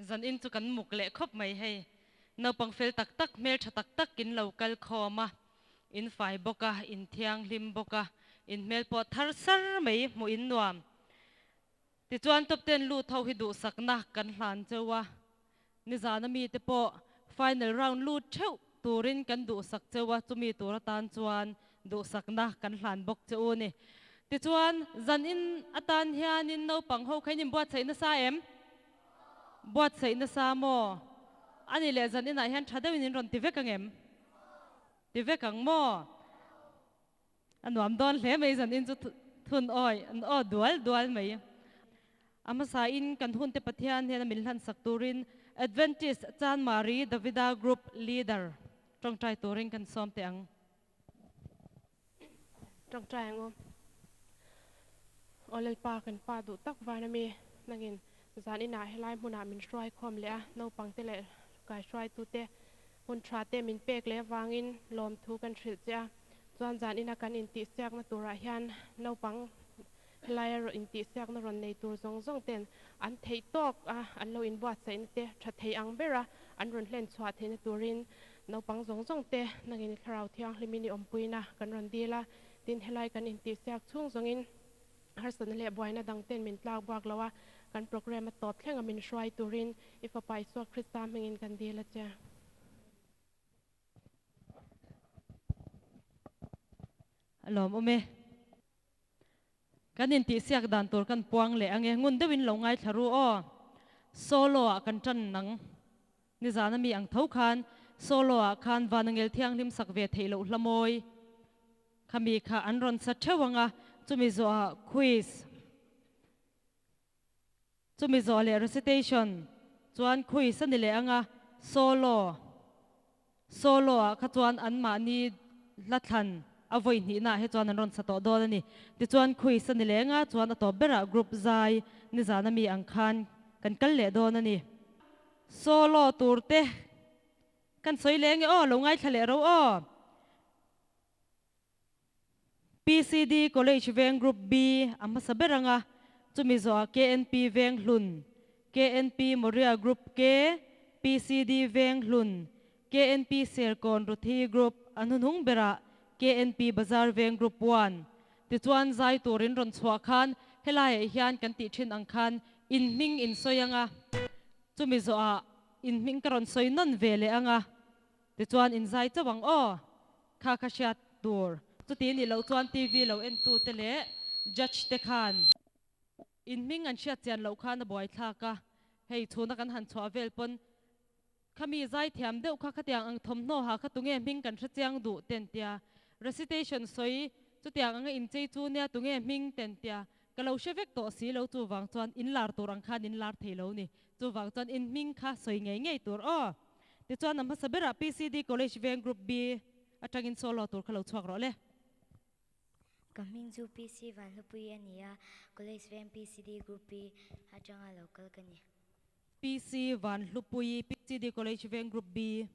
Zan in chu kan muk leh khawp mai hei. Naupang fel tak tak, hmeltha tak tak in lo kal khawm a, in fai bawk a, in thianghlim bawk a, in hmel pawh thar sar mai hmuh in nuam. Tichuan top ten lut ho hi duhsakna kan hlan cheu a, nizana mite pawh final round lut theuh turin kan duhsak cheu a, chumi tur atan chuan duhsakna kan hlan bawk che u ni. Tichuan zan in atan hianin naupang ho kha in inbuatsaih nasa em? Buatsaih nasa maw? A ni leh zan inah hian tha deuhin in rawn ti vek ang em? Ti vek ang maw? A nuam dawn hle mai zan in chu thun awi an aw dual dual mai. A hmasa in kan hunte Pathian hian a min hlansak turin Adventist Chanmari Davida Group Leader tawngtai turin kan sawm teh ang. Tawngtai ang u. Aw Lalpa kan pa duh tak van ami nangin zan inah helai hmunah min hruai khawm leh a naupangte leh kaihruaitute Hun tha te min pek leh avangin lawmthu kan hrilh che a, chuan zan ina kan intihsiakna turah hian naupang helaia intihsiakna rawn nei tur zawng zawng ten an theih tawk a, an lo inbuatsaihna te tha thei ang bera an rawn hlen chhuah theihna turin naupang zawng zawng te nangin Thlarau Thianghlimin i awmpuina kan rawn dil a, tin helai kan intihsiak chhung zawngin Harsatna leh buaina dang ten min tlak buak lo a, kan programme a tawp thleng a min hruai turin i Fapa Isua Krista hmingin kan dil a che. A lawmawm e. Kan intihsiak dan tur kan puang leh ange ngun deuhin lo ngaithla ru aw. Solo ah kan tan nang. Nizan ami ang tho khan solo ah khan Vanangel Thianghlim sak ve theih loh hla mawi. Khami kha an rawn sa theuh ang a, chumi zawhah quiz, chumi zawh leh recitation chuan quiz a ni leh ang a, solo, solo ah kha chuan anmahni hla thlan a vawi hnihnaah hi chuan an rawn sa tawh dawn a ni. Tichuan quiz a ni leh ang a, chuan a tawp berah group zai nizan ami ang khan kan kal leh dawn a ni. Solo tur te kan sawi leh ang e aw, lo ngaithla leh ro aw. PCD College Veng Group B a hmasa ber ang a, chumi zawhah KNP Veng Hlun, KNP Moria Group K, PCD Veng Hlun, KNP Serkawn Ruthi Group a hnuhnung berah KNP Bazar Veng Group 1. Tichuan zai turin rawn chhuah khan helaiah hian kan tih thin ang khan in hming in sawi ang a, chumi zawhah in hming ka rawn sawi nawn ve leh ang a. Tichuan in zai chauh ang aw, kha kha hriat tur. Chuti nih loh chuan TV lo entute leh judge te khan in hming an hriat chian loh khan a buaithlak a, hei chhuna kan han chhuah vel pawn khami zai thiam deuh kha khatiang ang thawmhnaw ha kha tunge hming kan hre chiang duh ten tia recitation sawi chutiang anga inchei chu nia tunge hming ten tia ka lo hre vek tawh si lo chuvang chuan in lar tur ang khan in lar thei lo ni chuvang chuan in hming kha sawi ngei ngei tur aw. Tichuan a hmasa berah PCD College Veng Group B atangin solo tur kha lo chhuak rawh le. Ka hming chu PC Vanhlupui a ni a, College Veng PCD Group B atanga lo kal ka ni. PC Vanhlupui, PCD College Veng Group B.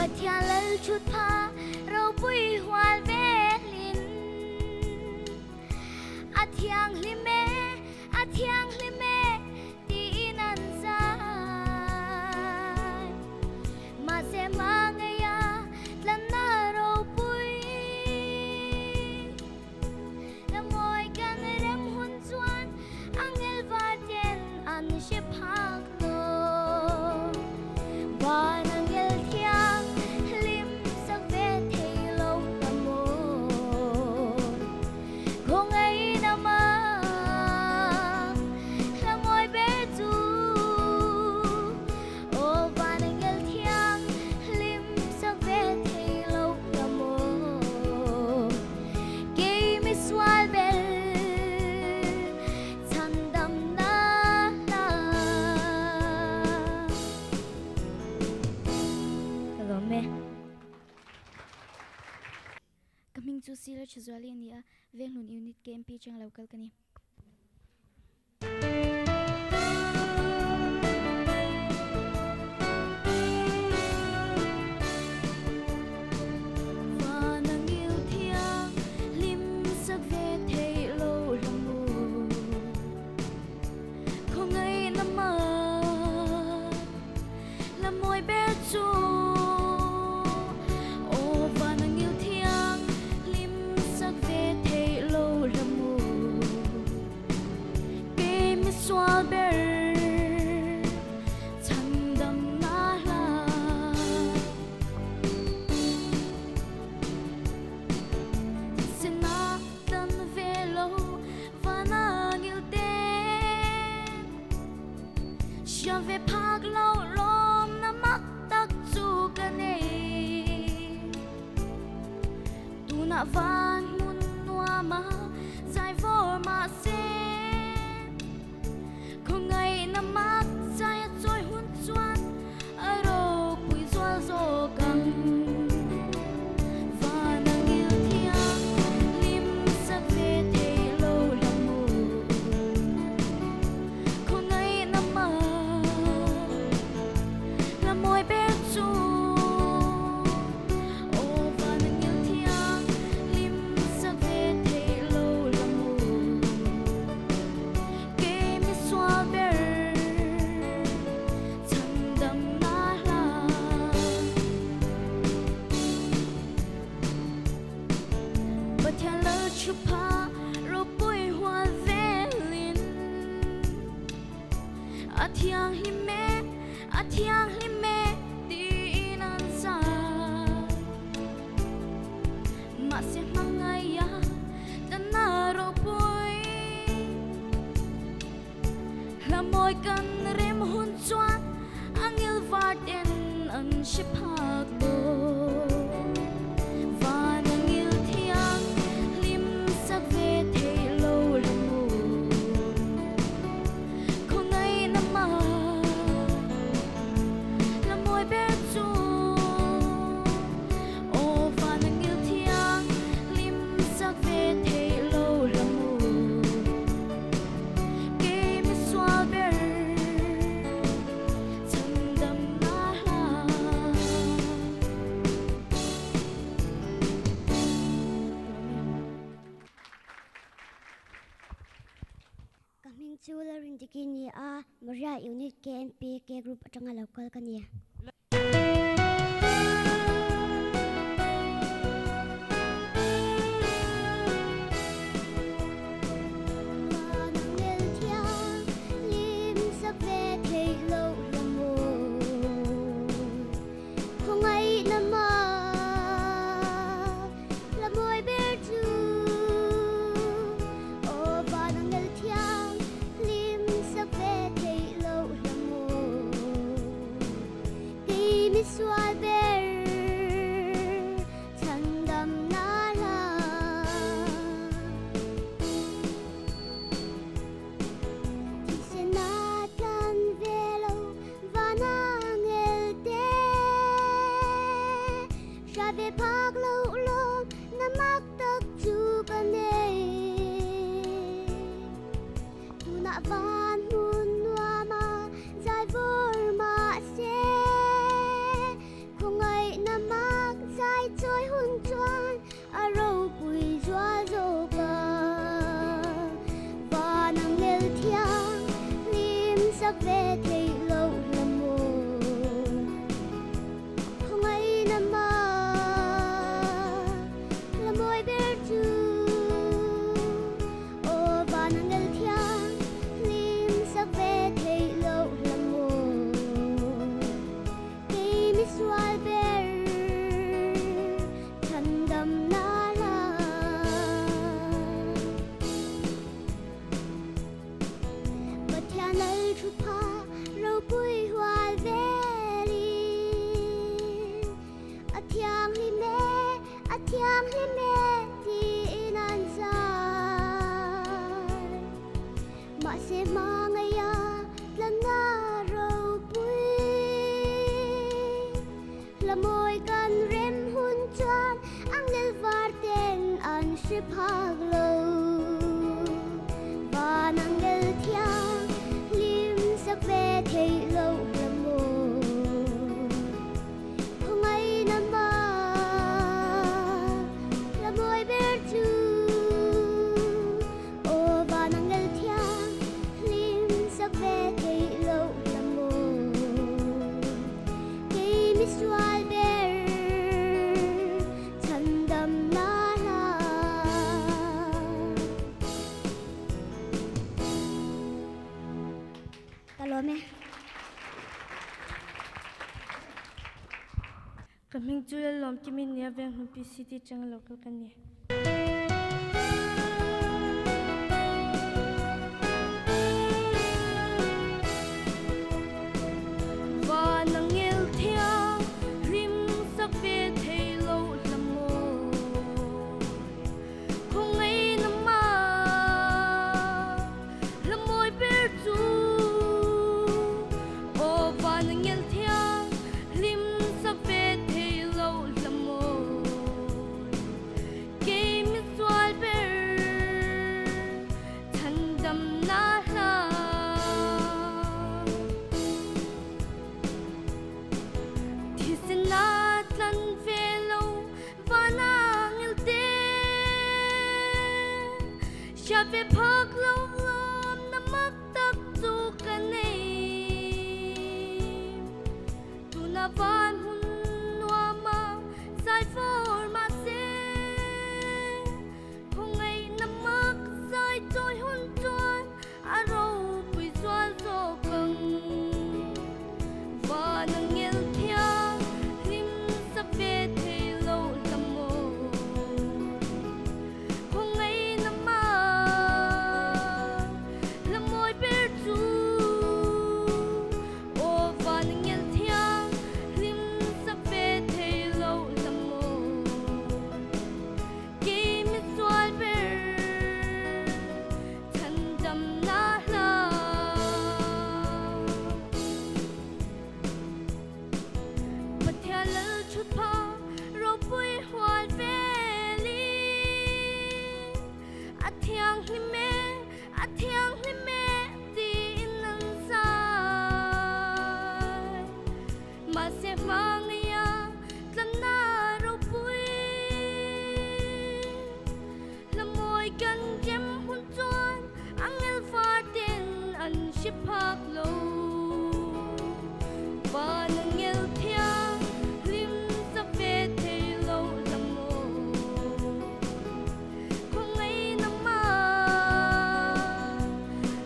Pathian lal thut pha ropui hual velin A thianghlim e, a thianghlim e tiin an zai. Mahse hmangaia tlanna ropui la mawi kan rem hun chuan angel var ten an hre phak lo. Van angel thiang hlim sak ve thei lo ta maw. Khawngaih na mak hla mawi ber chu aw van angel thiang hlim sak ve thei lo ta maw. Kei mi sual ber chhan dam na hla. Ka lawm e. Ka hming chu Sir Thazuali a ni a, Venghlun Unit KMP atanga lo kal ka ni. Van a ngil thiang hlim sak ve theih lo hla mu. Khawngaihna mak la mawi ber chu aw van a ngil thiang hlim sak ve theih lo hla mu. Kei mi sual ber chhandamna hla. Sena tan ve lo van a ngil te. Hriam ve phak lo lawm na mak tak chu ka nei. Tunah van hmun nuam a zai vawr mahse khawngaihna mak zai a chawi hun chuan a ropui zual zawk ang. Van a ngil thiang hlim sak ve thei lo la mu. Khawngaihna mak la mawi ber chu aw van a ngil thiang hlim sak ve thei lo la mu. Kei mi sual ber chhandamna hla. Pathian lal thu pha ropui hual velin A thianghlim e, a thianghlim e tiin an zai. Mahse hmangaia tana ropui hla mawi kan rem hun chuan angel var ten an hre phak lo. Van angel thiang hlim sak ve thei lo la mu. Khawngaihna mak la mawi ber chu aw van angel thiang hlim sak ve thei lo la mu. Kei mi sual ber chhandamna hla. Ka hming chu Lalrindiki ni a, Maria Unit KNP K Group atanga lo kal ka ni. Van a ngel thiang lim sak ve theih loh hla maw. Khawngaihna mak la mawi ber chu aw van a ngel thiang lim sak ve theih loh hla maw. Kei mi sual ber chhandamna hla. Thisena tlan ve lo van a ngel te. Hria ve phak loh lawm na mak tak chu ka nei. Tunah van hmun nuam a zai vawr mahse khawngaihna sak ve theih loh la maw? Khawngaihna mah la mawi ber chu aw van angel thiang hlim sak ve theih loh la maw? Kei misual ber chhandam na la. Pathian lal thu pha ropui hual velin a thianghlim e, a thianghlim e tiin an zai. Mahse hmangaia tlanna ropui hla mawi kan rem hun chuan angel var ten an hre phak lo. Van angel thiang hlim sak ve theih loh hla maw? Khawngaihna mah hla mawi ber chu aw van angel thiang hlim sak ve theih loh hla maw? Kei misual ber chhandam na hla. Ka lawm e. Ka hming chu Lalawm Kimi nia Venghlun PCT chang local ka ni. Van a ngel thiang hlim sak ve thei lo hla maw Khawngaih na ma hla mawi ber chu Aw van a ngel thiang hlim sak ve thei lo hla mawi Kei misual ber chhandam na hla. Thisen a tlan ve lo van a ngil te Hria ve phak lo lawm na mak tak chu ka nei Tuna van hun nuam a zai fawr mahse Khawngaihna mak zai chawi hun chuan a ropui zual zawk ang. Van a ngel thiang hlim sak ve thei lo hla maw? Khawngaihna mak hla mawi ber chu aw van a ngel thiang hlim sak ve thei lo hla maw? Kei misual ber chhandam na hla. Pathian lal thut pha ropui hual velin a thianghlim e, a thianghlim e tiin an zai. Mahse hmangaia tlanna ropui hla mawi kan rem hun chuan angel var ten an hre phak lo. Van angel thiang hlim sak ve thei lo hla mawi khawngaihna mah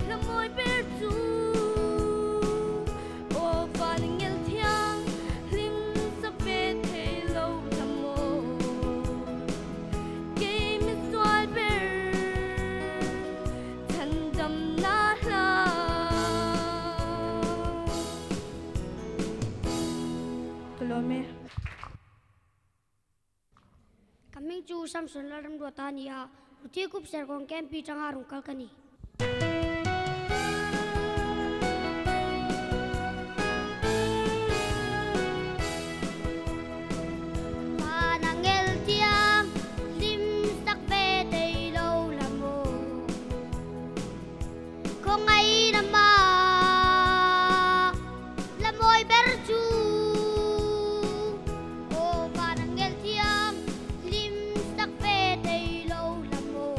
hla mawi ber chu Aw van ngel thiang hlim sak ve thei lo hla maw Kei misual ber chhandam na hla. Ka lawm e. Ka hming chu Samson Lalramruata a ni a, Ruthi Kup Serkawn Camp atanga rawn kal ka ni. Van a ngel thiang hlim sak ve thei lo la maw? Khawngaih na mah la mawi ber chu aw van a ngel thiang hlim sak ve thei lo la maw?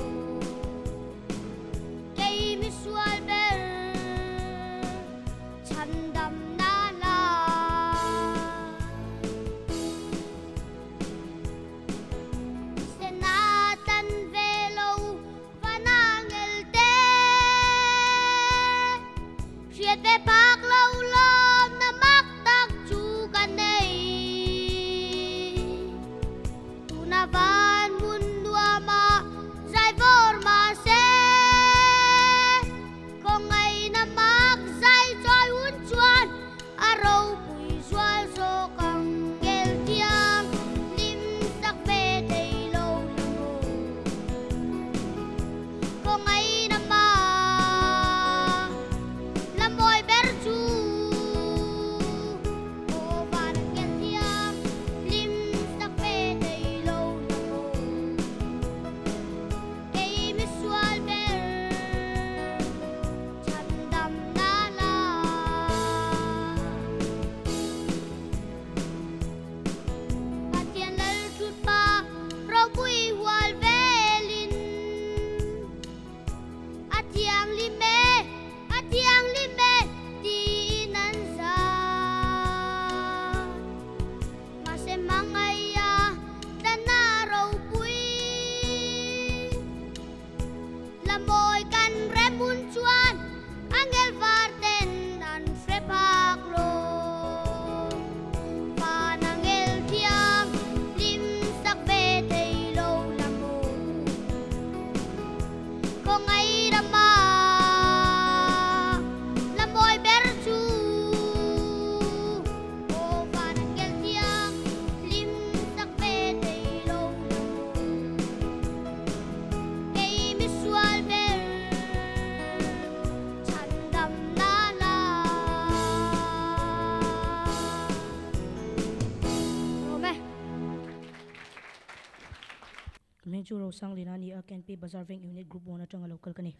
Hming chu Rosanglina a ni a, KNP Bazar Veng Unit Group 1 atanga lo kal ka ni.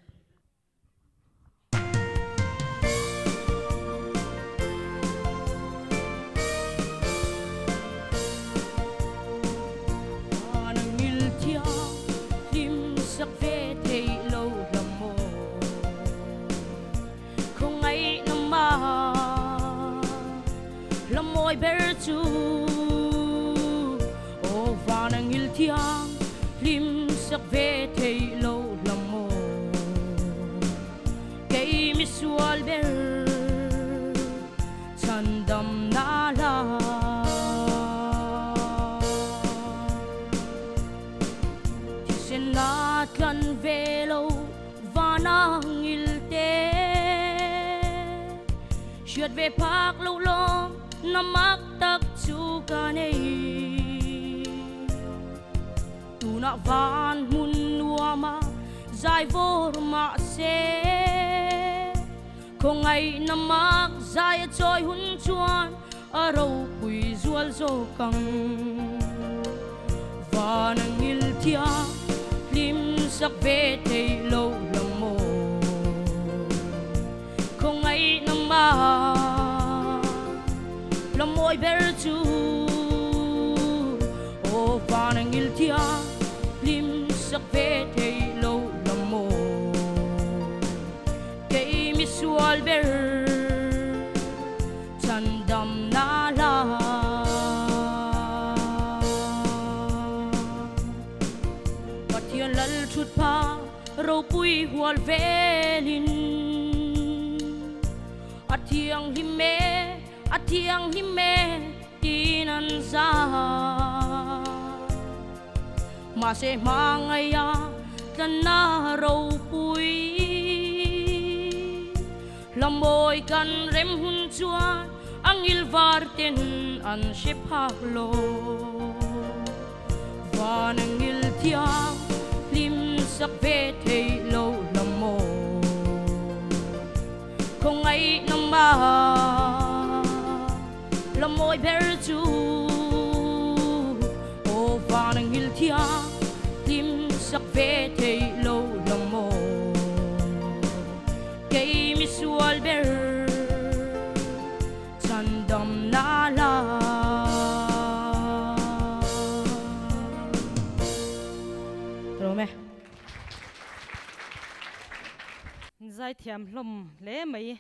Zaithiam hlawm hle mai.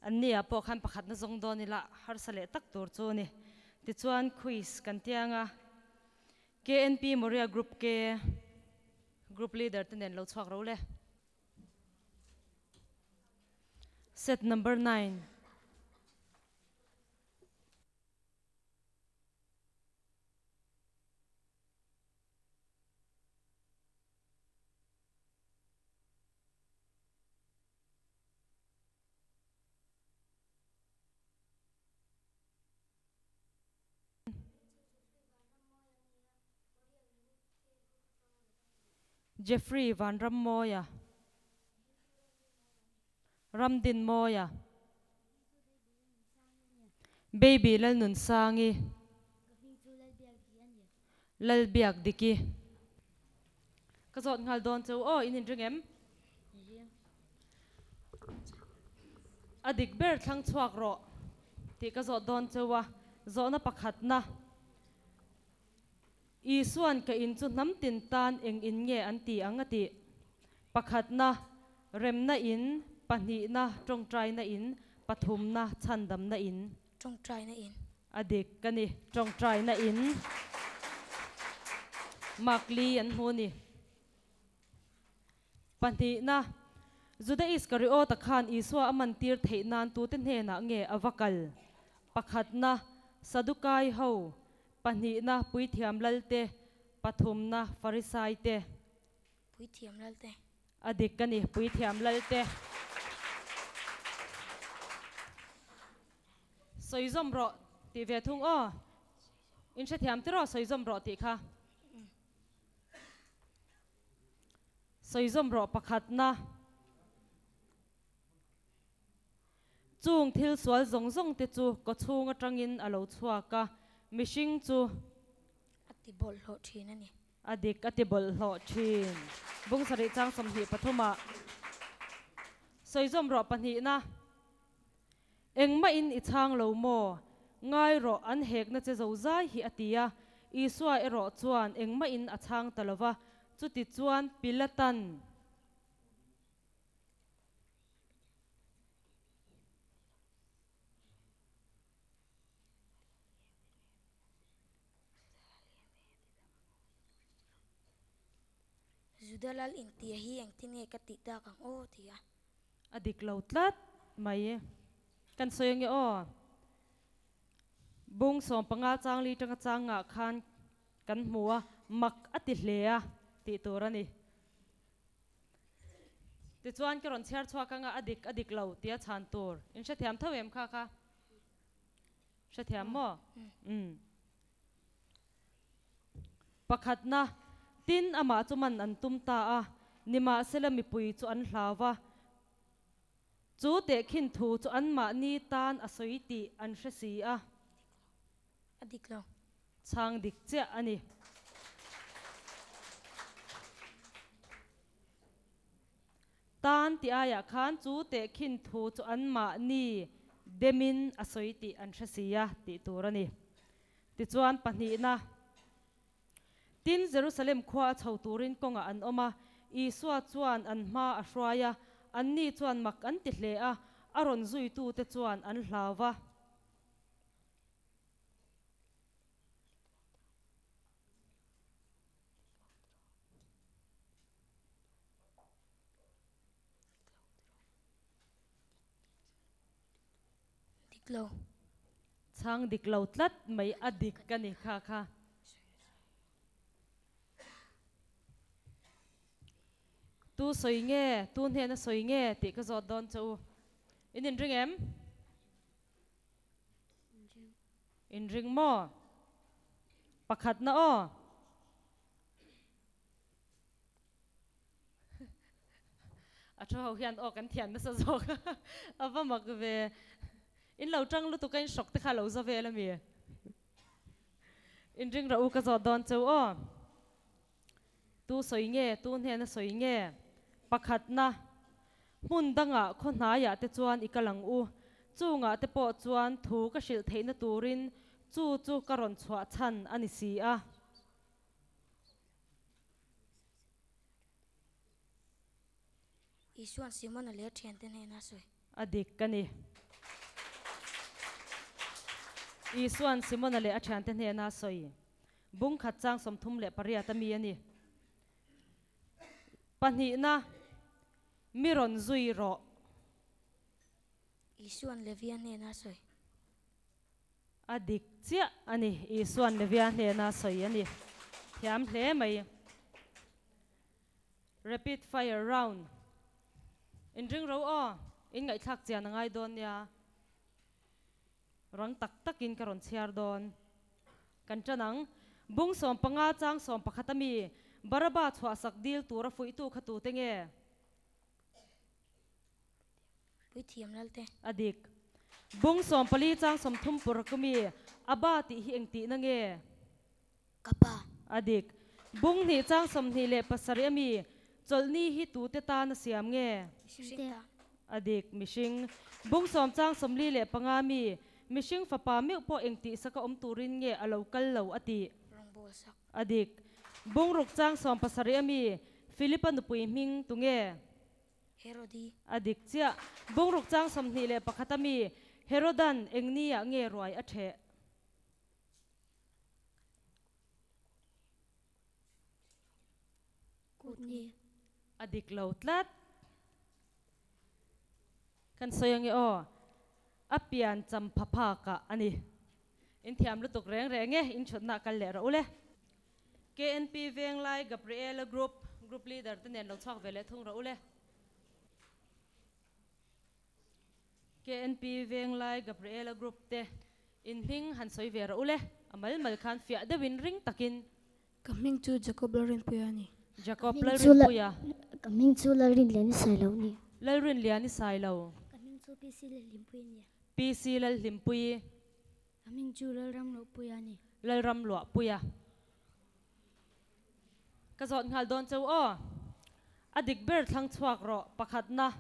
An nia pawh khan pakhatna zawng dawn ila harsa leh tak tur chu a ni. Tichuan quiz kan tiang a, KNP Moria Group K Group Leader te nen lo chhuak ro le. Set number 9. Jeffrey Vanrammawia, Ramdinmawia, Baby Lalnunsangi, Lalbiak Diki. Ka zawt nghal dawn cheu aw, in inring em? A dik ber thlang chhuak rawh tih ka zawt dawn cheu a, zawhna pakhatna, Isuan ka in chu hnam tin tan eng in nge an ti ang a tih? Pakhatna, remna in, pahnihna, tawngtaina in, pathumna, chhandamna in. Tawngtaina in. A dik ka ni, tawngtaina in mark li an hmu ni. Pahnihna, Juda Iskariota khan Isua a mantir theih nan tute hnenah nge a va kal? Pakhatna, Sadukai ho, pahnihna, Puithiam Lalte, pathumna, Farisaite. Puithiam Lalte. A dik ka ni, Puithiam Lalte. Sawi zawm rawh tih ve thung aw. In hrethiam tiraw sawi zawm rawh tih kha. Sawi zawm rawh pakhatna. Chung thil sual zawng zawng te chu kawchhung atangin a lo chhuak a, mihring chu. A ti bawlhhlawh thin a ni. A dik a ti bawlhhlawh thin. Bung sarih chang 23 ah sawizawm rawh pahnihna Engmah in i chhang lo maw? Ngai rawh an hekna che zo zai hi a ti a. Isua erawh chuan engmah in a chhang ta lo va, chuti chuan Pilatan. Juda lal intia hi engtin nge ka tih tak ang aw ti a. A dik lo tlat mai. Kan sawi ange aw. Bung 15 chang li tanga chang ngah khan kan hmu a, mak a ti hle a tih tur a ni. Tichuan ka rawn chhiar chhuak anga a dik a dik lo tia chhan tur in hrethiam tho em kha kha? Hrethiam maw? Umm. Pakhatna, tin amah chu man an tum ta a, nimahsela mipui chu an hlau va, chu tehkhin thu chu anmahni tan a sawi tih an hre si a. A dik lo. Chhang dik chiah a ni. Tan tih aiah khan chu tehkhin thu chu anmahni demin a sawi tih an hre si a tih tur a ni. Tichuan pahnihna, Tin, Jerusalem khua a chho turin kawngah an awm a, Isua chuan an hma a hruai a, anni chuan mak an ti hle a, a rawn zuitute chuan an hlau va. Dik lo. Chhang dik lo tlat mai a dik ka ni kha kha. Tu sawi nge, tu hnena sawi nge tih ka zawt dawn che u. In inring em? Inring maw? Pakhatna aw. A thu ho hian aw kan thian nasa zawk a va mak ve. In lo tang lutuk a in hrawk te kha lo za vel ami. In ring rawh u ka zawt dawn cheu aw. Tu sawi nge, tu hnena sawi nge? Pakhatna, hmun dangah khaw hnaiah te chuan i kal ang u. Chungah te pawh chuan thu ka hrilh theihna turin chu chu ka rawn chhuah chhan a ni si a. Isuan Simona leh a thiante hnena a sawi. A dik ka ni. Isuan Simona leh a thiante hnena a sawi. Bung khat chang 38 a mi a ni. Pahnihna, Mi rawn zui rawh. Isuan Levia hnena a sawi. A dik chiah a ni, Isuan Levia hnena sawi a ni. Thiam hle mai. Rapid fire round. In ring ro aw, in ngaihthlak chian a ngai dawn nia. Rang tak takin ka rawn chhiar dawn. Kan ṭan ang. Bung 15 chang 11 a mi, Baraba chhuahsak dil tura fuihtu kha tute nge? Puithiam Lalte. A dik. Bung 14 chang 30 pur ka mi, Abba tih hi eng tihna nge? Ka pa. A dik. Bung 2 chang 27 a mi, Chawlhni hi tute tan a siam nge? Mihring ta. A dik. Mihring. Bung 10 chang 45 mi, Mihring fapa meuh pawh eng tihsaka awm turin nge a lo kal lo a tih? Rawngbâwl sak. A dik. Bung 6 chang 17 a mi, Philipa nupui hming tunge? Herodi. A dik chiah. Bung 6 chang 21 a mi, Herodan eng ni ah nge ruai a ṭheh? Kut ni. A dik lo tlat. Kan sawi ange aw. A pian cham pha phak ah a ni. In thiam lutuk reng reng e, in chhutna kal leh rawh u le. KNP Venglai Gabriela Group, Group Leader te nen lo chhuak ve leh thung rawh u le. KNP Venglai Gabriela Group te in hming han sawi ve rawh u le. A mal mal khan fiah deuhin ring takin. Ka hming chu Jacob Lalrinpuia a ni. Jacob Lalrinpuia. Ka hming chu Lalrinliani Sailo a ni. Lalrinliani Sailo. Ka hming chu PC Lalhlimpuii a ni. PC Lalhlimpuii. Ka hming chu Lalramluahpuia a ni. Lalramluahpuia. Ka zawt nghal dawn cheu aw. A dik ber thlang chhuak rawh pakhatna.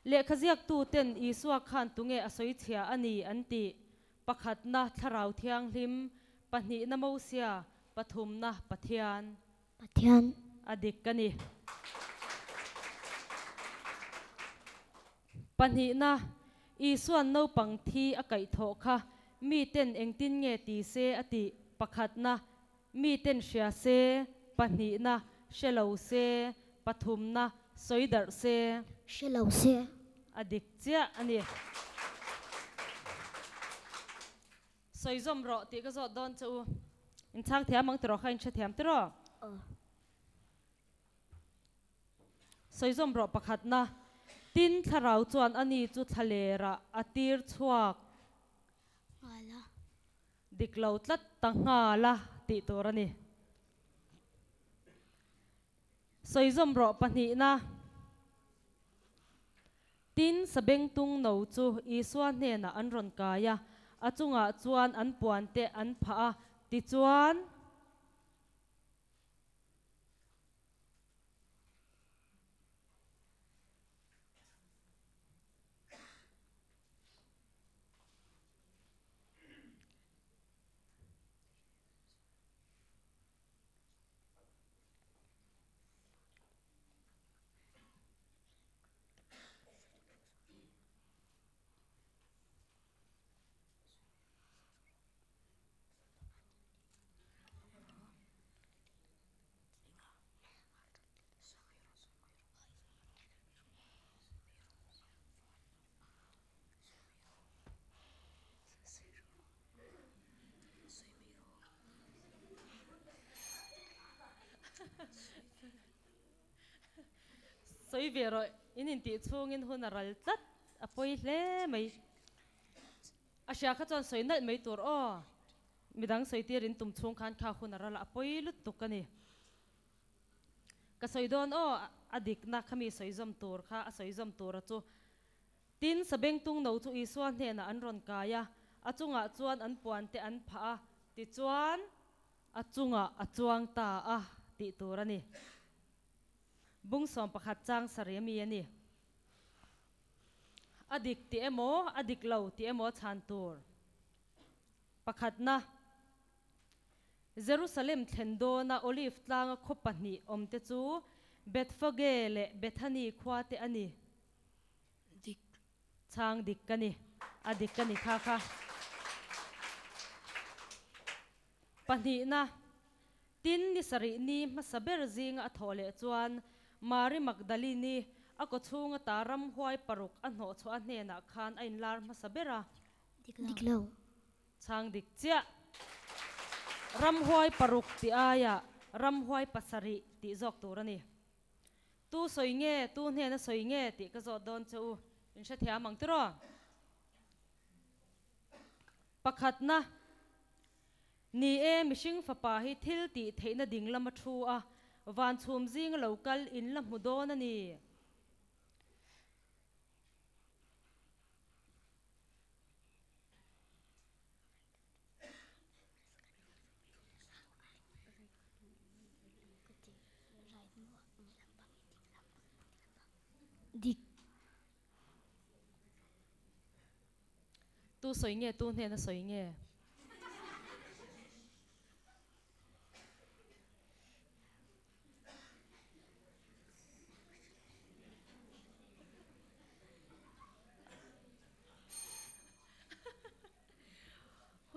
Lehkha ziaktuten Isua khan tunge a sawi chhia a ni an tih pakhatna Thlarau Thianghlim, pahnihna Mosia, pathumna Pathian. Pathian. A dik ka ni. Pahnihna, Isuan naupang thi a kaihthawh kha miten engtin nge ti se a tih pakhatna, miten hria se, pahnihna, hre lo se, pathumna, sawi darh se. Hre lo se. A dik chiah a ni. Sawi zawm rawh tih ka zawt dawn che u. In chhang thiam ang tiraw kha in hre thiam tiraw? Aw. Sawi zawm rawh pakhatna, Tin thlarau chuan ani chu thlalerah a tir chhuak. Nghal a. Dik lo tlat ta nghal a tih tur a ni. Sawi zawm rawh pahnihna, Tin, sabengtung no chu Isua hnenah an rawn kai a, a chungah chuan an puan te an phah a, tichuan, Sawi ve rawh, in intih chhungin hun a ral tlat, a pawi hle mai. A hria kha chuan sawi nalh mai tur aw, midang sawi tir in tum chhung khan kha hun a ral a, a pawi lutuk a ni. Ka sawi dawn aw, a dikna kha mi sawi zawm tur kha a sawi zawm tur a chu. Tin, sabengtung no chu Isua hnenah an rawn kai a, a chungah chuan an puan te an phah a, tichuan a chungah a chuang ta a tih tur a ni. Bung 11 chang sarih ami a ni. A dik tih emaw, a dik lo tih emaw chhan tur. Pakhatna, Jerusalem thlen dawna Olive tlanga khaw pahnih awmte chu Bethphage leh Bethany khua te a ni. Dik. Chhang dik ka ni. A dik ka ni kha kha. Pahnihna, Tin, ni sarih ni hmasa ber zinga a thawh leh chuan Mari Magdalini a kawchhung ata ramhuai paruk a hnawhchhuah a hnenah khan a inlar hmasa ber a. Dik lo. Chhang dik chiah. Ramhuai paruk tih aiah ramhuai pasarih tih zawk tur a ni. Tu sawi nge, tu hnena sawi nge tih ka zawt dawn che u, in hrethiam ang tiraw? Pakhatna, Ni e, mihring fapa hi thil tih theihna ding lama thu a, van chhum zinga lo kal in la hmu dawn a ni. Dik. Tu sawi nge tu hnena sawi nge?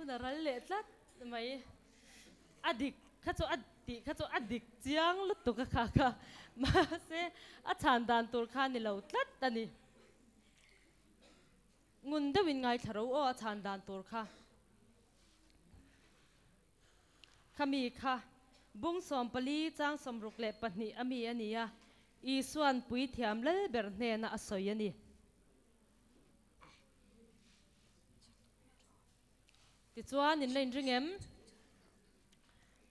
Hun a ral leh tlat mai. A dik kha chu a tih kha chu a dik chiang lutuk a kha kha. Mahse a chhan dan tur kha ni lo tlat a ni. Ngun deuhin ngaithla ro aw a chhan dan tur kha. Khami kha bung 14 chang 62 a mi a ni a, Isuan puithiam lal ber hnena a sawi a ni. Tichuan in la inring em?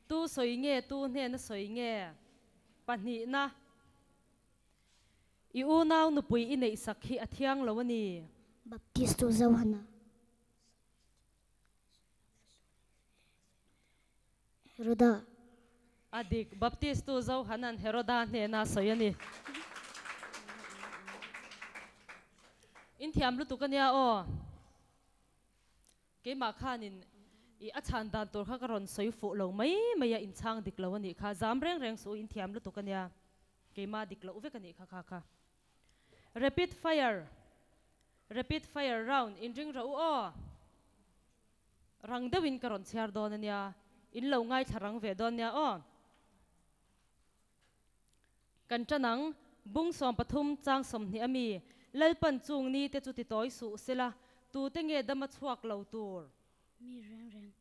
Tu sawi nge tu hnena sawi nge? Pahnihna. I unau nupui i neih sak hi a thiang lo a ni. Baptist tu Zohana. Heroda. A dik, Baptistu Johanan Heroda hnena sawi a ni. In thiam lutuk a nia aw. Keimah khanin i a chhan dan tur kha ka rawn sawi fuh lo mai mai a, in chhang dik lo a nih kha. Zam reng reng suh u, in thiam lutuk a nia. Keimah dik loh vek a nih kha kha kha. Rapid fire, Rapid fire round, in ring rawh u aw. Rang deuhin ka rawn chhiar dawn a nia, in lo ngaithla rang ve dawn nia aw. Kan ṭan ang, Bung 13 chang 20 a mi, Lalpan chung ni te chu ti tawi suh sela, tute nge dama chhuak lo tur? Mi reng reng.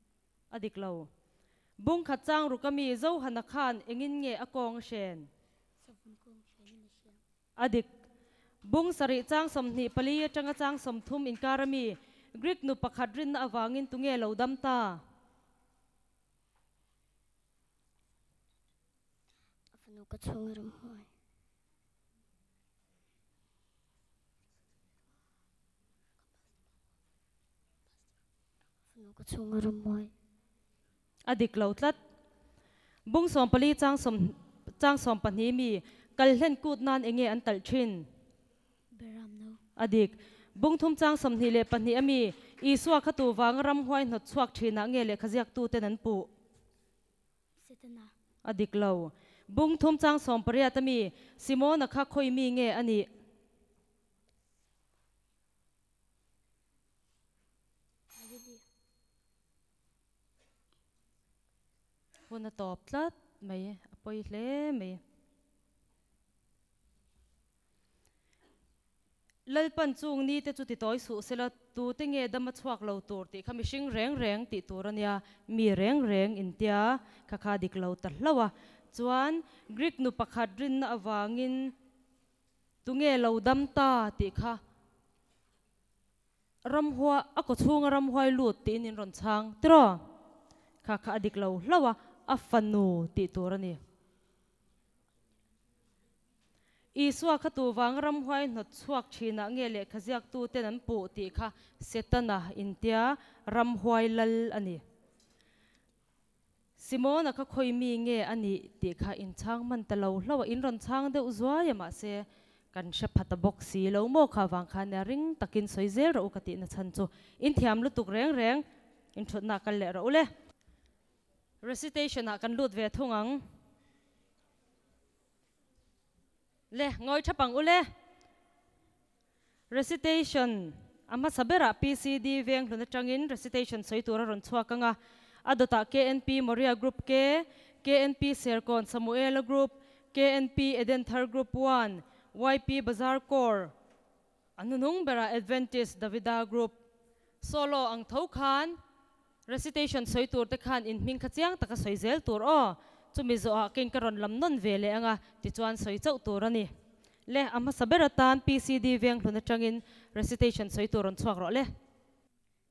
A dik lo. Bung khat chang ruk a mi, Zohana khan engin nge a kawng a hren? Savun kawng hrenin a hria. A dik. Bung sarih chang 24 atanga chang 30 inkar a mi, Greek nu pakhat rinna avangin tunge lo dam ta? A fanu ka chhung a ram huai. A fanu ka chhung a ram huai. A dik lo tlat. Bung 14 chang sawm chang 12 mi kal hlen kut nan enge an talh thin? Beram no. A dik. Bung thum chang 22 a mi Isua kha tu vanga ramhuai hnawt chhuak thinah nge lehkha ziaktu ten an puh? Setana. A dik lo. Bung thum chang 18 a mi Simona kha khawi mi nge a nih? Galili. Hun a tawp tlat mai, a pawi hle mai. Lalpan chung ni te chu ti tawi suh sela, tute nge dam a chhuak lo tur tih kha mihring reng reng tih tur a nia, mi reng reng intia kha kha dik lo ta hlauh a. Chuan Greek nu pakhat rinna avangin tunge lo dam ta tih kha Ramhua, a kaw chhunga ramhuai lut tiin in rawn chhang tiraw? Kha kha a dik lo hlauh a, a fanu tih tur a ni. Isua kha tu vang ramhuai hnawt chhuak thinah nge lehkha ziaktu ten an puh tih kha Setana intia ramhuai lal a ni. Simona kha khawi mi nge a nih tih kha in chhang hman ta lo hlauh a, in rawn chhang deuh zuai a mahse kan hre pha ta bawk si lo maw kha vang khan nia ring takin sawi zel rawh u ka tihna chhan chu in thiam lutuk reng reng in thutna kal leh rawh u le. Recitation ah kan lut ve thung ang. Le ngawi thap ang u le. Recitation, A hmasa berah PCD veng hlun atangin recitation sawi tur a rawn chhuak ang a, a dawtah KNP Moria Group K, KNP Serkawn Samuela Group, KNP Edenthar Group One, YP Bazar Corps, a hnuhnung berah Adventist Davida Group. Solo ang tho khan Recitation sawi tur te khan in hming kha chiang taka sawi zel tur aw. Chumi zawhah keng ka rawn lam nawn ve leh anga tichuan sawi chauh tur a ni. Le, a hmasa ber atan PCD veng hlun atangin recitation sawi tur rawn chhuak rawh le.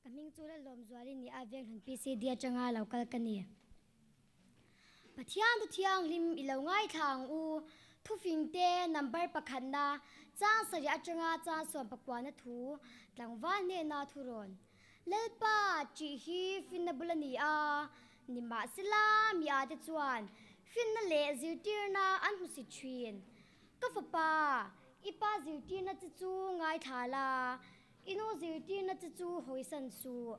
Ka hming chu Lalawm Zuali ni a, veng hlun PCD atanga lo kal ka ni. Pathian thu thianghlim i lo ngaithla ang u. Thufing te number pakhatna chang sarih atanga chang sawm pakuana thu tlangval hnena thu rawn. Lalpa tih hi finna bul a ni a, nimahsela mi a te chuan finna leh zirtirna an hmu si thin. Ka fapa, i pa zirtirna che chu ngaithla la, I nu zirtirna che chu hawisan suh.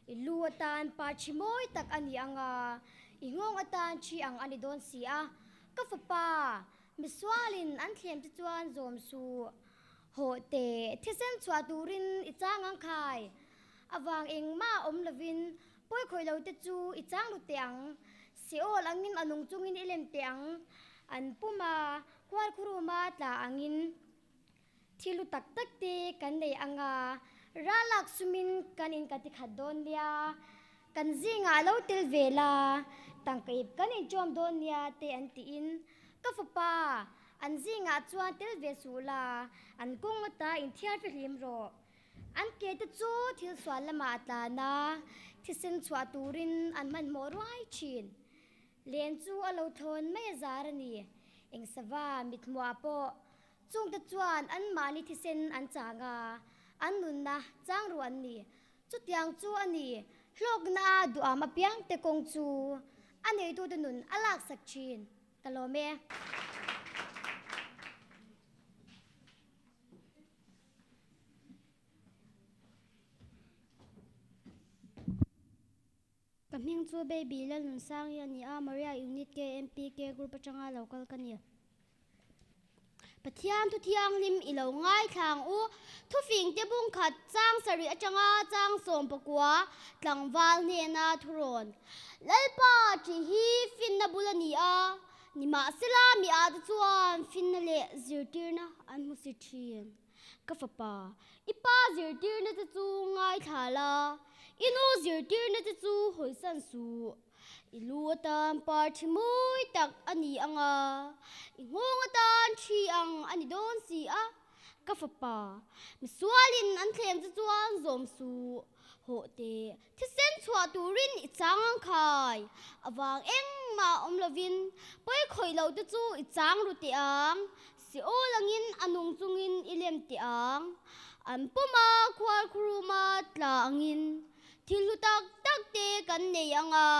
I lu atan pa thi mawi tak a ni ang a, i nghawng atan thi ang a ni dawn si a. Ka fapa, misualin an thlem che chuan zawm suh. Hawh teh, thisen chhuah turin i chang ang khai. Avang engmah awm lovin pawi khawih lo te chu i chang lut teh ang. Seol angin a nung chungin i lem teh ang. An puma kualkhuruma tla angin. Thil lu tak tak te kan nei ang a, ralak sumin kan in ka ti khat dawn nia, kan zingah a lo tel ve la, tangka ip kan inṭawm dawn nia te an tiin ka fapa an zingah chuan tel ve suh la, an kawng ata inthiar fihlim rawh. An ke te chu thil sual lamah a tlan a, thisen chhuah turin an hmanhmawh ruai thin. Len chu a lo thawn mai a zar a ni, eng sava mithmuah pawh Chungte chuan anmahni thisen an chang a, an nunna chang ruh an ni. Chutiang chu a ni, hlawkna a duham apiangte kawng chu. A neitute nun a laksak thin. Ka lawm e. Ka hming chu Baby Lalnunsangi a ni a, Maria Unit KMPK Group atanga lo kal ka ni. Pathian thu thianghlim i lo ngaithla ang u. Thufing te bung khat chang sarih atanga chang 19 tlangval hnena thurawn. Lalpa tih hi finna bul a ni a, nimahsela mi ah te chuan finna leh zirtirna an hmu si thin. Ka fapa, i pa zirtirna te chu ngaithla la, i nu zirtirna te chu hawisan suh. I lu atan par thi mawi tak a ni ang a, i nghawng atan thi ang a ni dawn si a. Ka fapa, misualin an thlem che chuan zawm suh. Hawh teh, thisen chhuah turin i chang ang khai. A vang engmah awm lovin pawi khawih lo te chu i chang ru teh ang. Si awl angin a nung chungin i lem teh ang. An pawm a, khuar khuruma tla angin thil hlu tak tak te kan nei ang a.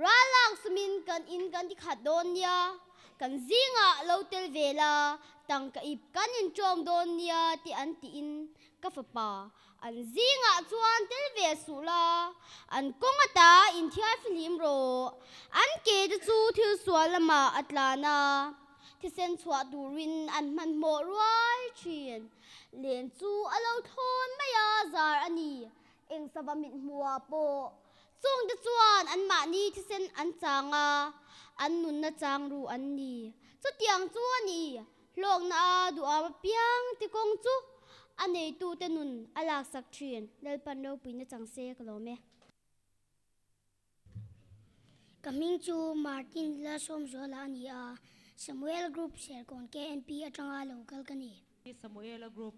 Ral lak sumin kan in kan ti khat dawn nia. Kan zingah lo tel ve la, tangka ip kan inṭawm dawn nia tih an tiin ka fapa An zingah chuan tel ve suh la, an kawng ata inthiar fihlim rawh. An ke te chu thil sual lamah a tlan a, thisen chhuah turin an hmanhmawh ruai thin. Len chu a lo thlawn mai a, zar a ni. Eng sava mit hmuhah pawh chungte chuan anmahni thisen an chang a, an nunna chang ru an ni. Chutiang chu a ni. Hlawkna a duham apiang ti kawng chu a neitute nun a laksak thin. Lalpan ropuina chang se ka lawm e. Ka hming chu Martin Lalsawmzuala a ni a, Samuel Group Serkawn KNP atanga lo kal ka ni. Samuela Group.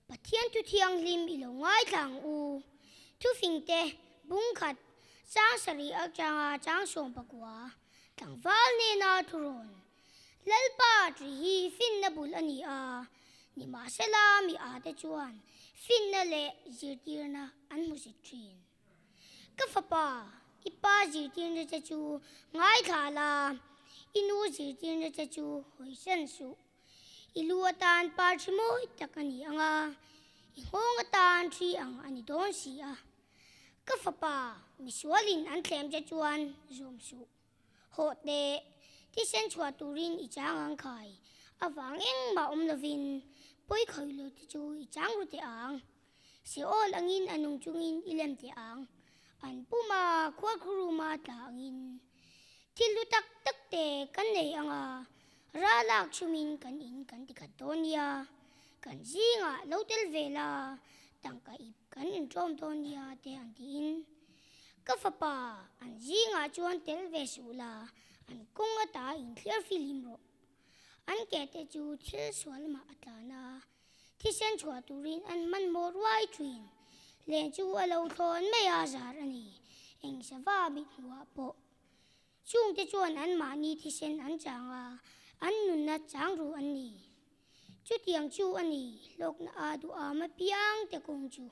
Pathian thu thianghlim i lo ngaithla ang u. Thufingte, bungkhat, chang sarih atanga chang 19, tlangval nena thurawn. Lalpa ṭi hi finna bul a ni a, nimahsela mi ate chuan finna leh zirtirna an hmu zit ṭhin. Ka fapa, i pa zirtirna che chu ngaithla la, i nu zirtirna che chu hawisan suh. I lu atan par ṭhi mawi tak a ni ang a, i nghawng atan ṭhi ang a ni dawn si a. Ka fapa, misualin an thlem che chuan zawm suh. Hawh teh, thisen chhuah turin i chang ang khai, avang engmah awm lovin pawi khawi lo te chu i chang ru teh ang. Seol angin a nung chungin i lem teh ang, an puma khualkhuruma tla angin. Thil hlu tak tak te kan nei ang a, ral lak chhumin kan in kan ti khat dawn nia, kan zingah lo tel ve la, tangka ip kan inṭawm dawn nia te an tiin. Ka fapa, an zingah chuan tel ve suh la, an kawng ata inthliar fihlim rawh. An ke te chu thil sual lamah a tlan a, thisen chhuah turin an hmanhmawh ruai thin. Len chu a lo thlawn mai a zar a ni, eng sava mit hmuhah pawh. Chungte chuan anmahni thisen an chang a, an nunna chang ru an ni. Chutiang chu a ni, hlawkna a duham apiang te kawng chu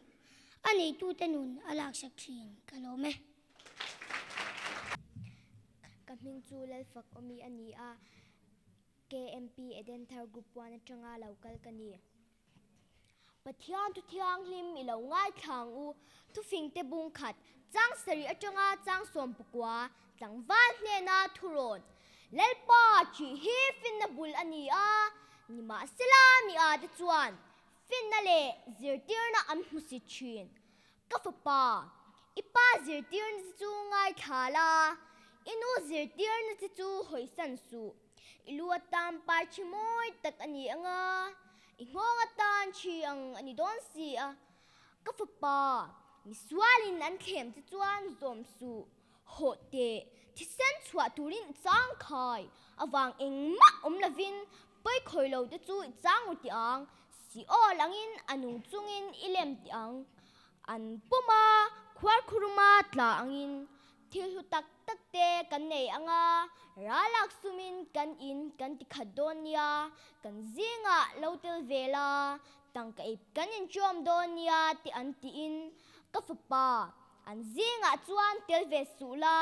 a neitute nun a laksak thin, ka lawm e. Ka hming chu Lalfak Awmi a ni a, KMP Edenthar Group 1 atanga lo kal ka ni. Pathian thu thianghlim i lo ngaithla ang u, thufingte bung khat, chang sarih atanga chang 19, tlangval hnena thurawn, Lalpa ṭih hi finna bul a ni a, nimahsela mi a te chuan finna leh zirtirna an hmu si ṭhin. Ka fapa, i pa zirtirna che chu ngaithla la, i nu zirtirna che chu hawisan suh. I lu atan par thi mawi tak a ni ang a, i nghawng atan thi ang a ni dawn si a. Ka fapa, misualin an thlem che chuan zawm suh. Hawh teh, thisen chhuah turin i chang khai. Avang engmah awm lovin pawi khawi lo te chu i chang ru tih ang, si awl angin a nung chungin i lem tih ang. An pum a, khuar khuruma tla angin thil hlu tak tak te kan nei ang a, ral lak sumin kan in kan ti khat dawn nia, kan zingah lo tel ve la, tangka ip kan inṭawm dawn nia tih an tiin ka fapa an zingah chuan tel ve suh la.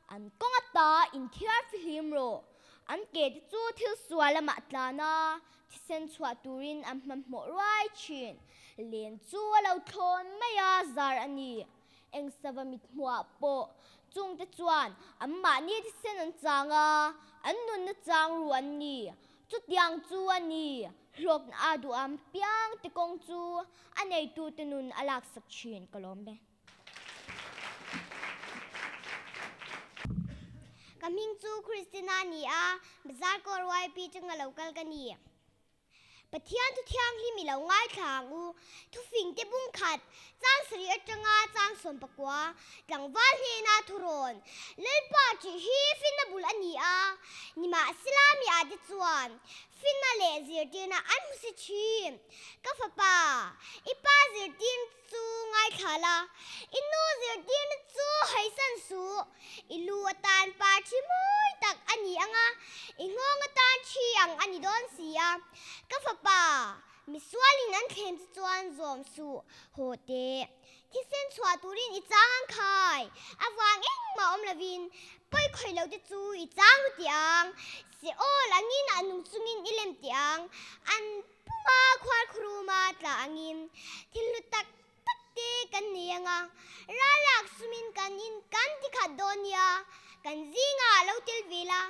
An kawng ata inthiar fihlim rawh. An ke te chu thil sual lamah tlan a, thisen chhuah turin an hmanhmawh ruai thin. Len chu a lo thlawn mai a, zar a ni. Eng sava mithmuah pawh chungte chuan anmahni thisen an chang a, an nunna chang ru an ni. Chutiang chu a ni. Hlawkna a duham piang te kawng chu a neitute nun a laksak thin ka lawm e. Ka hming chu Christina a ni a, Bazar Kawr YP chunga lo kal ka ni. Pathian thu thianghlim i lo ngaithla ang u. Thufing te bung khat, chang sarih atanga chang 19, tlangval hnena thurawn, Lalpa tih hi finna bul a ni a, nimahsela mi ah te chuan finna leh zirtirna an hmu si thin. Ka fapa, i pa zirtirna chu ngaithla la, i nu zirtirna chu haisan suh. I lu atan pa thi mawi tak a ni ang a, i nghawng atan thi ang a ni dawn si a. Ka fapa, misualin an thlem che chuan zawm suh, haw teh. Thisen chhuah turin i chang ang khai, a vang engmah awm lovin pawi khawih lo te chu i chang ru tih ang, se awl angin a nung chungin i lem tih ang, an puma khuar khuruma tla angin thil hlu tak tak te kan nei ang a, ralak sumin kan in kan ti khat dawn nia, kan zingah a lo tel ve la,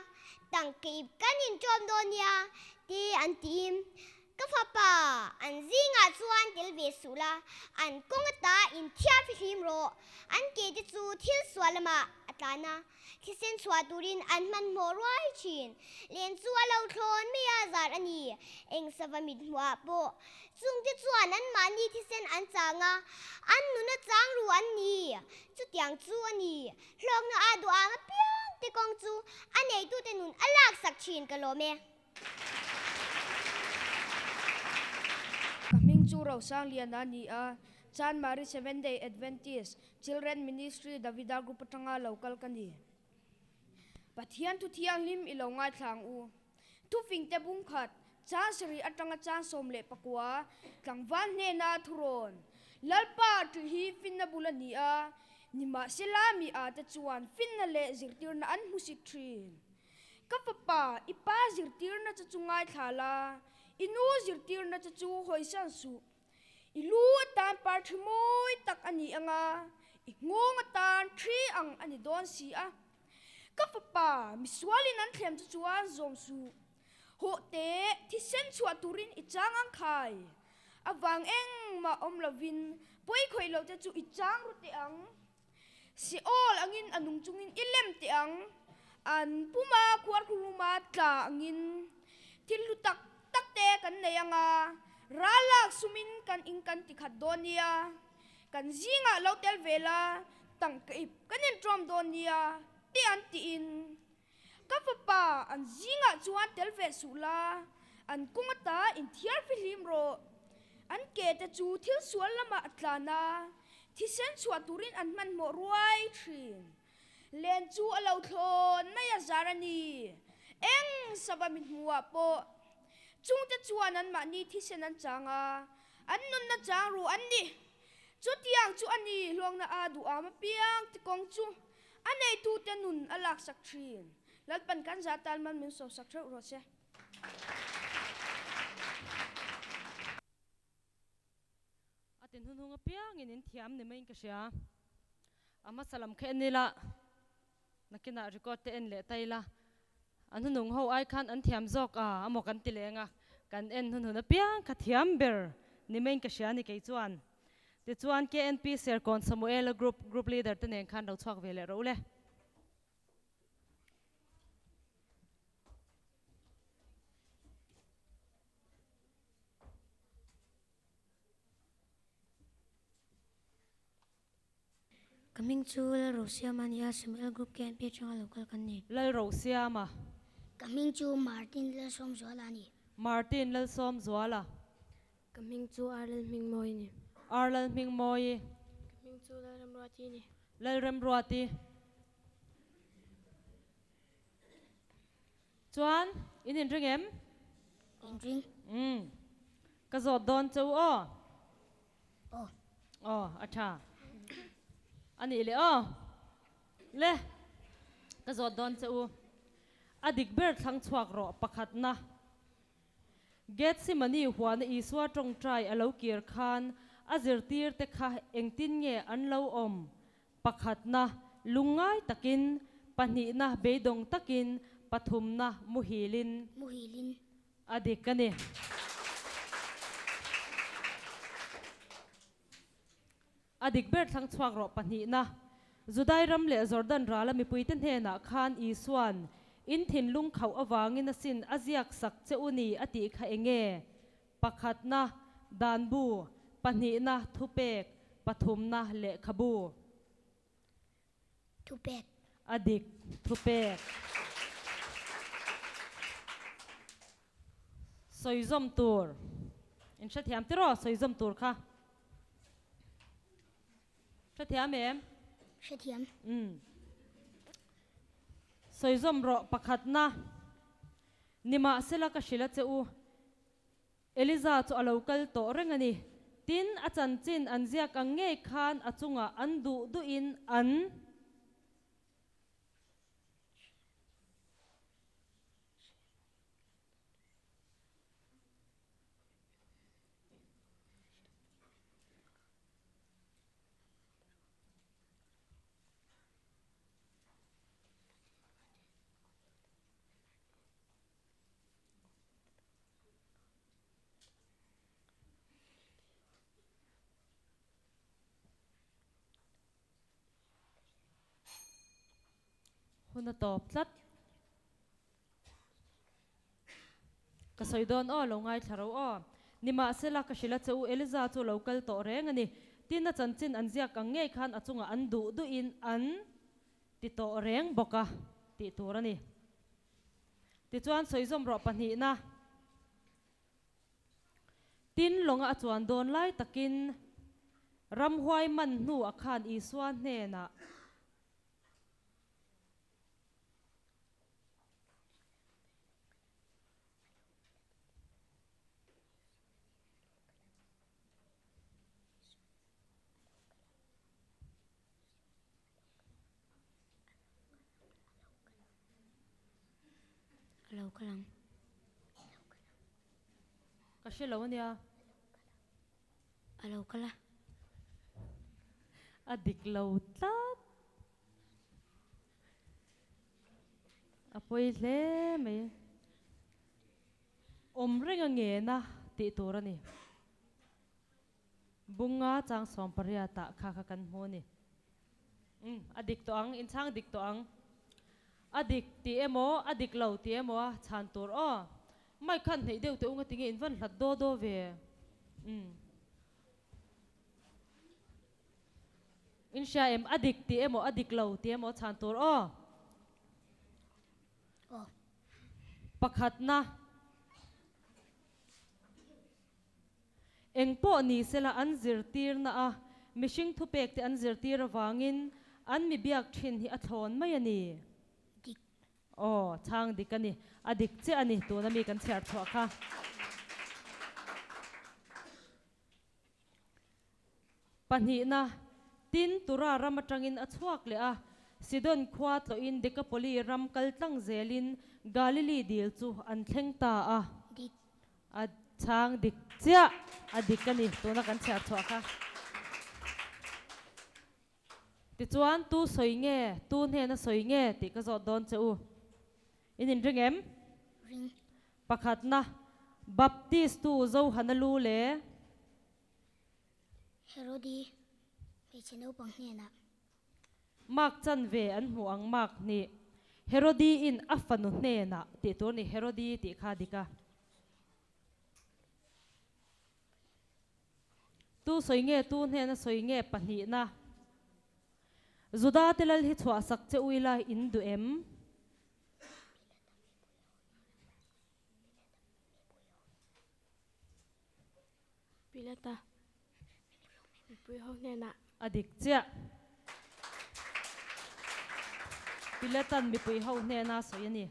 tangkeip kan inṭawm dawn nia te an ti. Ka fapa, an zingah chuan tel ve suh la, an kawng ata inthiar fihlim rawh. An ke te chu thil sual lamah a tlan a, thisen chhuah turin an hmanhmawh ruai thin. Len chu a lo thlawn mai a zar a ni, eng sava mit hmuhah pawh. Chungte chuan anmahni thisen an chang a, an nuna chang ru an ni. Chutiang chu a ni, hlawkna a duh ang apiang te kawng chu a neitute nun a laksak thin ka lawm e. Ka hming chu Rosangliana a ni a, Chanmari Seventh Day Adventist Children Ministry Davida Group atanga lo kal ka ni. Pathian thu thianghlim i lo ngaithla ang u. Thufing te bung khat, chang sarih atanga chang 19, tlangval hnena thurawn, Lalpa tih hi finna bul a ni a, nimahsela mi a te chuan finna leh zirtirna an hmusit thin. Ka fapa, i pa zirtirna che chu ngaithla la, i nu zirtirna che chu hawisan suh. I lu atan par thi mawi tak a ni ang a, i nghawng atan thi ang a ni dawn si a. Ka fapa, misualin an thlem che chuan zawm suh. Hawh teh, thisen chhuah turin i chang ang khai. Avang engmah awm lovin pawi khawih lo te chu i chang ru teh ang. Seol angin a nung chungin i lem teh ang, an puma khuarkhuruma tla angin thil hlu tak tak te kan nei ang a, ral lak sumin kan in kan ti khat dawn nia, kan zingah lo tel ve la, tangka ip kan inṭawm dawn nia tih an tiin ka fapa an zingah chuan tel ve suh la, an kawng ata inthiar fihlim rawh. An ke te chu thil sual lamah a tlan a, thisen chhuah turin an hmanhmawh ruai thin. Len chu a lo thlawn mai a zar a ni. Eng sava mi hmuhah pawh chungte chuan anmahni thisen an chang a, an nunna chang ru an ni. Chutiang chu a ni hlawkna a duham apiang ti kawng chu a neitute nun a laksak thin. Lalpan kan za tan man min sawmsak theuh rawh se. A ti hnuhnung apiangin in thiam ni maiin ka hria. A hmasa lam kha en ila, nakinah record te en leh ta ila, a hnuhnung ho ai khan an thiam zawk a, a maw kan ti leng a, kan en hnuhnun apiang kha thiam ber ni maiin ka hria ni kei chuan. Tichuan KNP Serkawn Samuela Group, Group Leader te nen khan lo chhuak ve leh rawh u le. Ka hming chu Lalrosiama a ni a, Samuel Group KNP atanga lo kal kan ni. Lalrosiama. Ka hming chu Martin Lalsawmzuala a ni. Martin Lalsawmzuala. Ka hming chu Arlal Hmingmawi a ni. Arlal Hmingmawi. Ka hming chu Lalremruati a ni. Lalremruati. Chuan, in inring em? Inring. Umm. Ka zawt dawn che u aw. Aw. Aw, a tha. A nih leh aw. Le. Ka zawt dawn che u. A dik ber thlang chhuak rawh pakhatna. Gethsemane huana Isua tawngtai a lo kir khan a zirtirte kha engtin nge an lo awm? Pakhatna, lungngai takin, pahnihna, beidawng takin, pathumna, muhilin. Muhilin. A dik a ni. A dik ber thlang chhuak rawh pahnihna, Judai ram leh Jordan rala mipuite hnenah khan Isua'n, In thinlung khauh avangin a sin a ziak sak che u ni a tih kha enge? Pakhatna, danbu, pahnihna, thupek, pathumna, lehkhabu. Thupek. A dik, thupek. Sawizawm tur. In hrethiam tiraw sawizawm tur kha? Hrethiam em? Hrethiam. Umm. Sawizawm rawh pakhatna. Nimahsela ka hrilh a che u. Eliza chu a lo kal tawh reng a ni. Tin, a chanchin an ziak ang ngei khan a chungah an duh duhin an. Hun a tawp tlat. Ka sawi dawn aw, lo ngaithla ro aw. Nimahsela, ka hrilh a che u, Eliza chu lo kal tawh reng a ni. Tin, a chanchin an ziak ang ngei khan a chungah an duh duhin an ti tawh reng bawk a tih tur a ni. Tichuan sawizawm rawh pahnihna. Tin, lawnga a chuan dawn lai takin ramhuai man hnu a khan Isua hnenah. A lo kal ang. Ka hre lo ania. A lo kal a. A dik lo tlat. A pawi hle mai. Awm reng a ngena tih tur a ni. Bunga chang sawmpariat ah kha kha kan hmu a ni. Umm, a dik tawh ang, inchhang dik tawh ang. A dik tih emaw, a dik lo tih emaw a chhan tur aw. Mic khan hneih deuh teh u nga tinge in van hlat daw daw ve. Umm. In hria em, a dik tih emaw, a dik lo tih emaw a chhan tur aw. Aw. Pakhatna. Eng pawh ni sela an zirtirna a mihring thupek te an zirtir avangin an mi biak thin hi a thlawn mai a ni. Dik. Aw, chhang dik a ni. A dik chiah a ni tuna mi kan chhiar chhuah kha. Pahnihna, tin Tura ram atangin a chhuak leh a, Sidon khua tlawhin Dekapoli ram kal tlang zelin Galili dil chu an thleng ta a. Dik. A chhang dik chiah a dik a ni tuna kan chhiar chhuah kha. Tichuan tu sawi nge, tu hnena sawi nge tih ka zawt dawn che u. In inring em? Ring. Pakhatna, Baptist tu Johana lu le. Herodi hmeichhe naupang hnenah. Mark chanve an hmuh ang Mark nih Herodi in a fanu hnenah tih tur ni Herodi tih kha dik a. Tu sawi nge tu hnena sawi nge pahnihna Juda te lal hi chhuah sak che u ila in duh em? Pilata mipui ho hnenah. A dik chiah. Pilatan mipui ho hnena sawi a ni.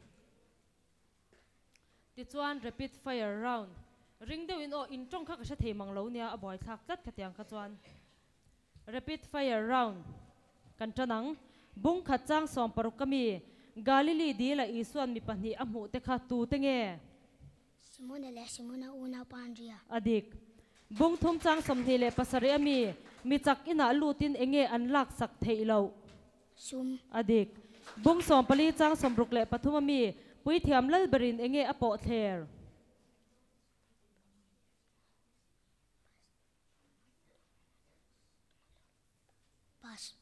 Tichuan rapid fire round ring deuhin aw in tawng kha ka hre thei mang lo nia a buaithlak tlat khatiang kha chuan rapid fire round kan tan ang. Bung khat chang 16 ka mi. Galili dila Isuan mi pahnih a hmuh te kha tute nge? Simona leh Simona unaupa Andria. A dik. Bung thum chang 27 a mi, mi chak inah lutin enge an laksak theih loh? Sum. A dik. Bung 14 chang 63 a mi, puithiam lalberin enge a pawh thler? Pass.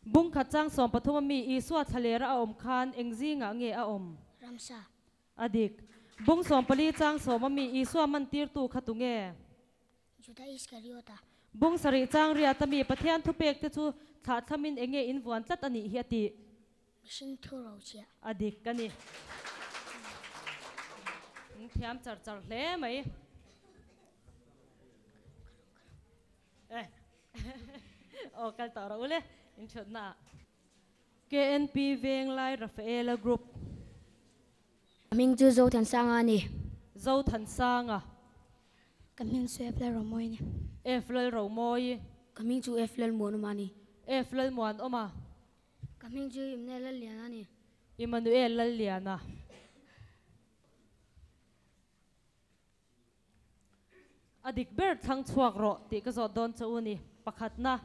Bung khat chang 13 a mi, Isua thlalera a awm khan eng zingah nge a awm? Ramsa. A dik. Bung 14 chang 10 a mi, Isua mantirtu kha tu nge? Juda Iskariota. Bung 7 chang 8 a mi, Pathian thupek te chu thlahthlamin enge in vuan tlat a nih hi a tih? Mihring thu ro chiah. A dik ka ni. In thiam char char hle mai. Eh. Aw kal tawh rawh u le in thutna ah. KNP Venglai Rafaela Group. Ka hming chu Zothansanga a ni. Zothansanga. Ka hming chu F Lalromawi a ni. F Lalromawi. Ka hming chu F Lalmuanawma a ni. F Lalmuanawma. Ka hming chu Immanuel Lalliana a ni. Immanuel Lalliana. A dik ber thlang chhuak rawh tih ka zawt dawn che u ni. Pakhatna,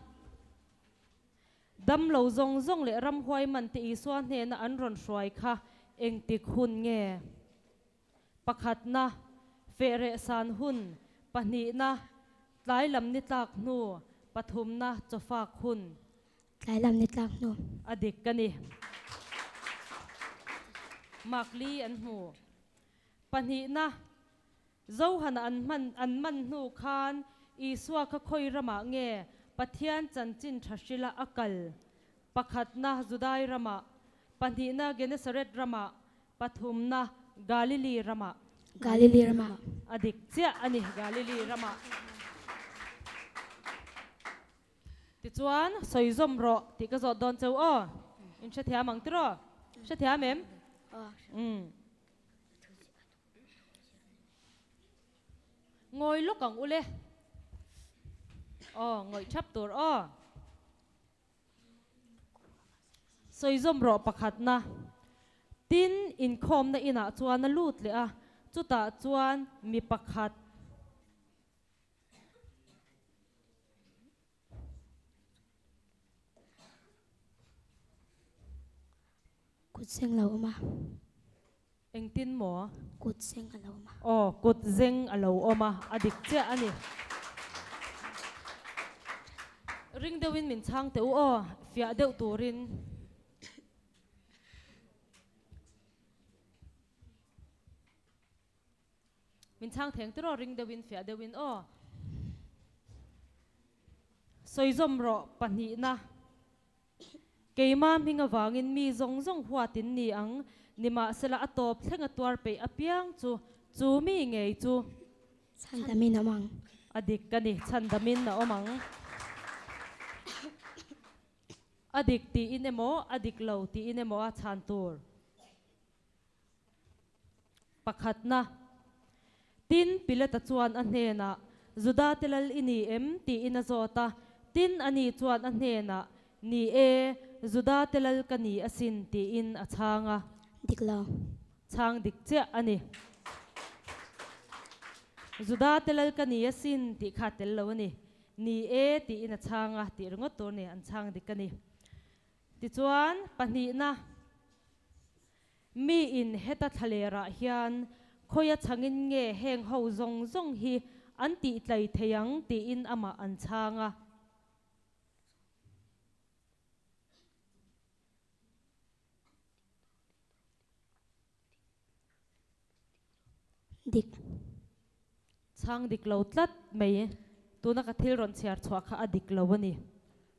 dam lo zawng zawng leh ramhuai man te Isua hnena an rawn hruai kha engtik hun nge? Pakhatna, feh reh san hun, pahnihna, tlai lam ni tlak hnu, pathumna, chawfak hun. Tlai lam ni tlak hnu. A dik ka ni. Mark li an hmu. Pahnihna, Zohana an hman an man hnu khan Isua kha khawi ramah nge Pathian chanchin tha hrila a kal? Pakhatna, Judai ramah, pahnihna, Genesaret ramah, pathumna, Galili ramah. Galili ramah. A dik chiah a ni, Galili ramah. Tichuan, sawi zawm rawh tih ka zawt dawn cheu aw. In hrethiam ang tiraw? Hrethiam em? Umm. Ngawi lawk ang ule. Aw, ngawih thap tur aw. Sawi zawm rawh pakhatna. Tin, inkhawmna inah chuan a lut leh a, chutah chuan mi pakhat. Kut zeng lo awm a. Engtin maw? Kut zeng a lo awm a. Aw, kut zeng a lo awm a, a dik chiah a ni. Ring deuhin min chhang teh u aw, fiah deuh turin. Min chhang theng tiraw ring deuhin fiah deuhin aw. Sawi zawm rawh pahnihna. Keima hming avangin mi zawng zawng huatin ni ang, nimahsela a tawp thleng a tuar peih apiang chu chu mi ngei chu. Chhandamin a awm ang. A dik ka ni, chhandamin a awm ang. A dik tiin emaw, a dik lo tiin emaw a chhan tur. Pakhatna, Tin, Pilata chuan a hnenah, Judate lal i ni em? tiin a zawt a. Tin, ani chuan a hnenah, Ni e, Judate lal ka ni asin, tiin a chhang a. Dik lo. Chhang dik chiah a ni. Judate lal ka ni asin tih kha a tel lo a ni. Ni e, tiin a chhang a, tih ringawt tur a ni, an chhang dik a ni. Tichuan, pahnihna, Mi in heta thlalerah hian khawia chhangin nge heng ho zawng zawng hi an tih tlai thei ang tiin amah an chhang a. Dik. Chhang dik lo tlat mai. Tuna ka thil rawn chhiar chhuah kha a dik lo a ni.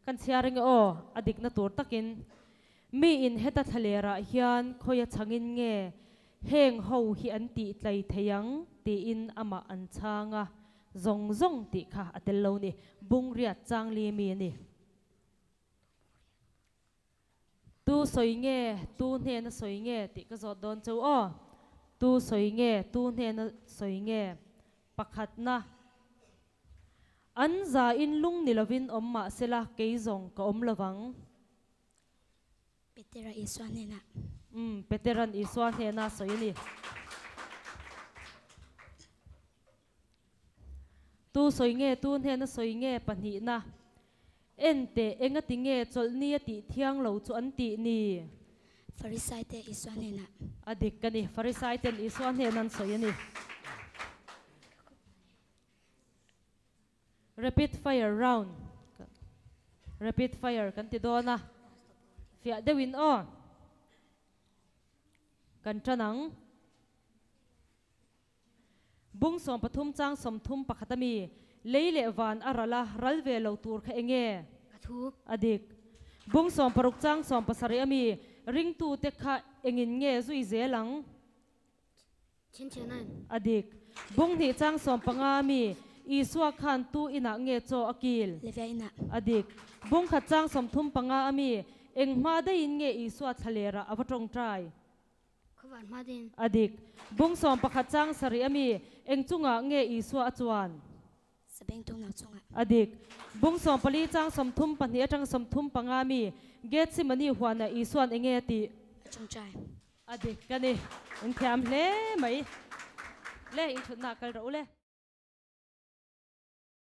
Kan chhiar eng e aw, a dikna tur takin. Mi in heta thlalerah hian khawia chhangin nge heng ho hi an tih tlai thei ang tiin amah an chhang a, zawng zawng tih kha a tel lo ni. Bungriat changli mi a ni. Tu sawi nge, tu hnena sawi nge tih ka zawt dawn cheu aw. Tu sawi nge, tu hnena sawi nge? Pakhatna, An za in lung ni lovin awm mah sela kei zawng ka awm lovang. Petera Isua hnenah. Umm, Peteran Isua hnena sawi a ni. Tu sawi nge, tu hnena sawi nge pahnihna. En teh, engati nge chawlhni a tih thiang lo chu an tih ni? Farisaite Isua hnenah. A dik a ni, Farisaiten Isua hnena an sawi a ni. Rapid fire round, Rapid fire kan ti dawn a, fiah deuhin aw kan tan ang. Bung 13 chang 31 a mi, lei leh van a ral a, ral ve lo tur kha enge? Ka thu. A dik. Bung 16 chang 17 a mi, ringtute kha engin nge zui zel ang? Chhinchhiahnain. A dik. Bung hnih chang 15 a mi, Isua khan tu inah nge chaw a kil? Levia inah. A dik. Bung khat chang 35 a mi, eng hma daihin nge Isua thlalerah a va tawngtai? Khawvar hma daihin. A dik. Bung 11 chang sarih a mi, eng chungah nge Isua a chuan? Sabengtung nau chungah. A dik. Bung 14 chang 32 atang 35 a mi, Gethsemane huanah Isua'n enge a tih? A tawngtai. A dik ka ni. In thiam hle mai. Le, in thutna kal rawh u le.